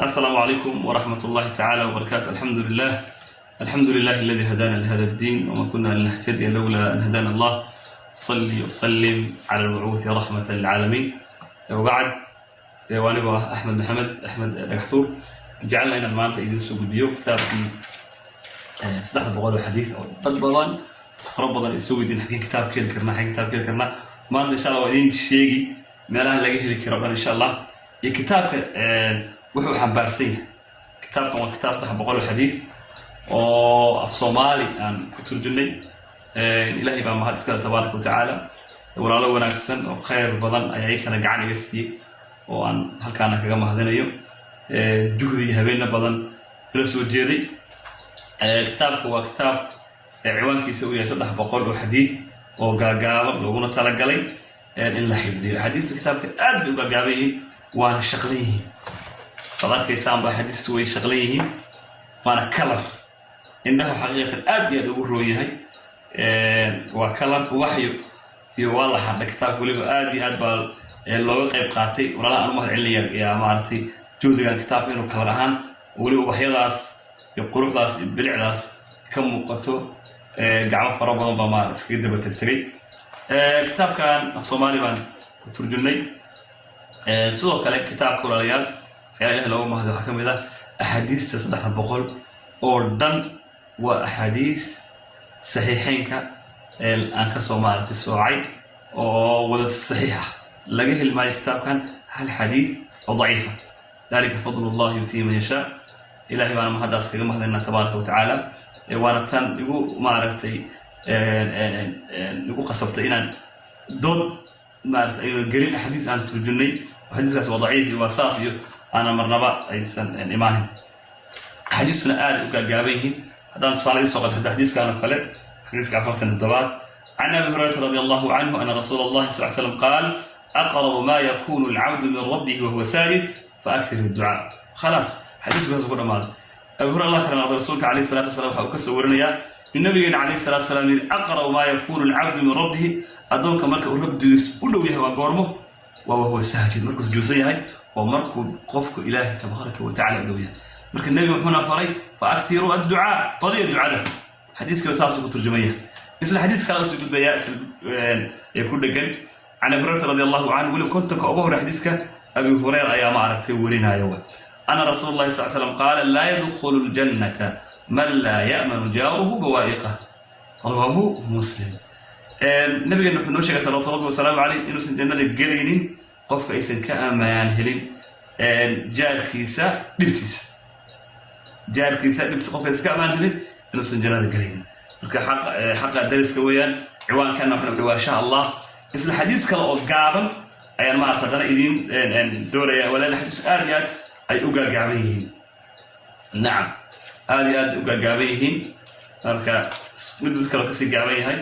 Asalaamu calaykum waraxmat ullahi tacaala wabarakaatu. Alxamdu lilah, alxamdu lilahi aladi hadana lihada اddiin, wma kuna linahtadiya lowla an hadana Allah. Sali wslim cala almabcuuthi raxmata lilcaalamiin, wabacd. Anigoo ah Axmed Maxamed Axmed Dhagaxtuur, jecelna inaan maanta idiin soo gudbiyo kitaabkii 300 oo xadiis, oo dad badan, fara badan isoo weydiin: xageen kitaabka heli karnaa, xageen kitaabka heli karnaa? Maanta, insha Allah, waa idiin sheegi meelaha laga heli karo dhan, insha Allah, iyo kitaabka wuxuu xambaarsan yahay. Kitaabkan waa kitaab 300 oo xadiis oo af Soomaali aan ku turjunay. Ilahay baa mahad iskale, tabaaraka watacaala. Walaalo wanaagsan oo khayr badan ayaa iyakana gacan iga siiyey, oo aan halkaana kaga mahadinayo, juhdi iyo habeena badan ila soo jeeday. Kitaabka waa kitaab ciwaankiisa uu yahay 300 oo xadiis oo gaagaaban, looguna talagalay in la xifdiyo. Axaadiista kitaabka aad bay u gaagaaban yihiin, waana shaqlan yihiin. Saad arkaysaanba, axaadiistu way shaqlan yihiin, waana color indhahu xaqiiqatan aad iyo aad ugu roon yahay. Waa color waxyo iyo waa la xardhay kitaabka. Weliba aad iyo aad baa looga qayb qaatay. Walaalaha aan u mahad celinaya yaa maaragtay juhdigan kitaabka inuu color ahaan, weliba ubaxyadaas iyo quruxdaas iyo bilicdaas ka muuqato. Gacmo fara badan baa maarata iskaga daba tegtegay. Kitaabkan af Soomaali baan ku turjunay. Sidoo kale kitaabka, walaalayaal, waxyaala ilahi looga mahday waxaa ka mid ah axaadiista 300 oo dhan waa axaadiis saxiixeynka aan kasoo maaragtay soocay, oo wada saxiix ah. Laga heli maayo kitaabkan hal xadiis oo daciifa. Dalika fadl Allah yu'tiihi man yashaa. Ilahay baana mahaddaas kaga mahdaynaa, tabaaraka wa tacaala. Waana tan igu maaragtay igu qasabtay inaan dood maaragtay gelin axaadiis aan turjunay oo xadiiskaas waa daciif iyo waa saas iyo aanan marnaba aysan imaanin. Axaadiistuna aad u gaagaaban yihiin. Haddaan tusaale soo qato, hadda xadiiskan oo kale, xadiiska 47aad: Can Abi Hurayrata radi Allahu canhu ana rasuula allahi sal slam qaal: "Aqrabu ma yakunu alcabdu min rabbihi wahuwa saajid, faakthir adducaa." Khalaas, xadiiska saas ku dhamaaday. Abi Hurayra, Allah kala noqday, rasuulka calayhi salatu wasalam waxa uu kasoo warinayaa in nabigeena calayhi salatu wasalaam yidhi: "Aqrabu maa yakunu alcabdu min rabbihi", addoonka marka uu rabbigiis u dhow yahay waa goormo? Waa wahuwa saajid, markuu sujuudsan yahay oo markuu qofku Ilaahay tabaaraka wa tacala u dhow yahay. Marka nebiga wuxuuna faray: "Faakthiruu adducaa", badiya ducada. Xadiiskale saasuu ku turjuman yahay. Isla xadiis kale usii gudbayaa, isla ee ku dhegan, can Abi Hurayrata radi Allahu canhu. Weliba 50-ka ugu horey xadiiska Abi Hurayra ayaa ma aragtay warinaya wa ana rasuul allahi sal slam qaala: "Laa yadkhulu ljannata man laa ya'manu jaaruhu bawaa'iqah." Rawaahu Muslim. Nabigeena wuxuu noo sheegay, salawatu rabbi wasalaamu caleyh, inuusan jannada gelaynin qofka aysan ka amaan helin jaarkiisa dhibtiisa. Jaarkiisa dhibtiisa qofka aysan ka amaan helin inuusan jannada gelaynin. Marka xaqa dariska weeyaan ciwaankana, waxaan u dhawaashaha Allah. Isla xadiis kale oo gaaban ayaan maarata haddana idiin dooraya. Walaal, xadiis aad iyo aad ay u gaagaaban yihiin. Nacam, aad iyo aad u gaagaaban yihiin. Marka mid kaloo kasii gaaban yahay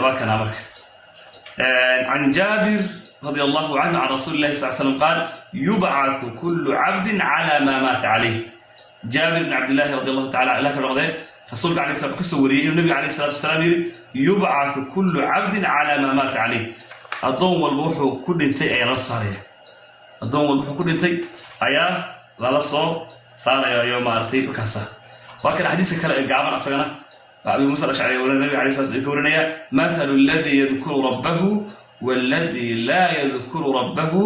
waa kanaa. Marka, can Jaabir radi Allahu canhu can rasuuli lahi sal slam qaal: "Yubcathu kulu cabdin cala maa maata calayh." Jaabir bn Cabdillahi radi Allahu tacala ilah ka noqdee, rasuulka alay slam wuxuu kasoo wariyey inuu nabiga alayh salatu wasalaam yidhi: "Yubcathu kullu cabdin cala maa maata calayh." Addoon walba wuxuu ku dhintay ayaa lala saaraya. Addoon walba wuxuu ku dhintay ayaa lala soo saaraya. Ayo maaragtay markaasa waa kan xadiiska kale ee gaaban. Asagana Abi Musa Alashcari nabiga alay slat ka warinaya: "Mathalu aladi yadkuru rabbahu waladi laa yadkuru rabbahu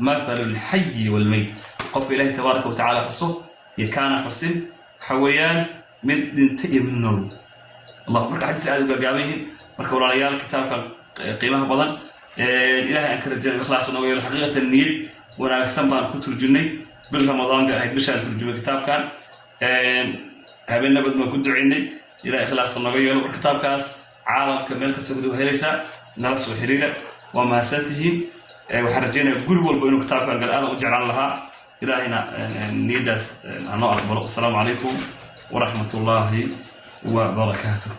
mathalu alxayi walmeyt." Qofka Ilahi tabaaraka wa tacala xuso iyo kaana xusin waxa weeyaan mid dhintay iyo mid nool. Allah. Marka xadiiska aad u gaagaaban yihiin. Marka walaalayaal, kitaabkan qiimaha badan, Ilahay aan ka rajaynay ikhlaas nooga yeelo. Xaqiiqatan niyad wanaagsan baan ku turjunay. Bil Ramadaan bay ahayd bishaan turjumay kitaabkan. Habeen nabad baan ku ducaynay. Ilahay ikhlaaska nooga yeelo. Marka kitaabkaas caalamka meel kasta guda helaysaa. Nala soo xiriira. Waa mahadsantihiin. Waxaan rajaynaya guri walba inuu kitaabkan gal aadan u jeclaan lahaa. Ilaahayna niyaddaas hanoo aqbalo. Asalaamu calaykum waraxmat ullaahi wa barakaatuh.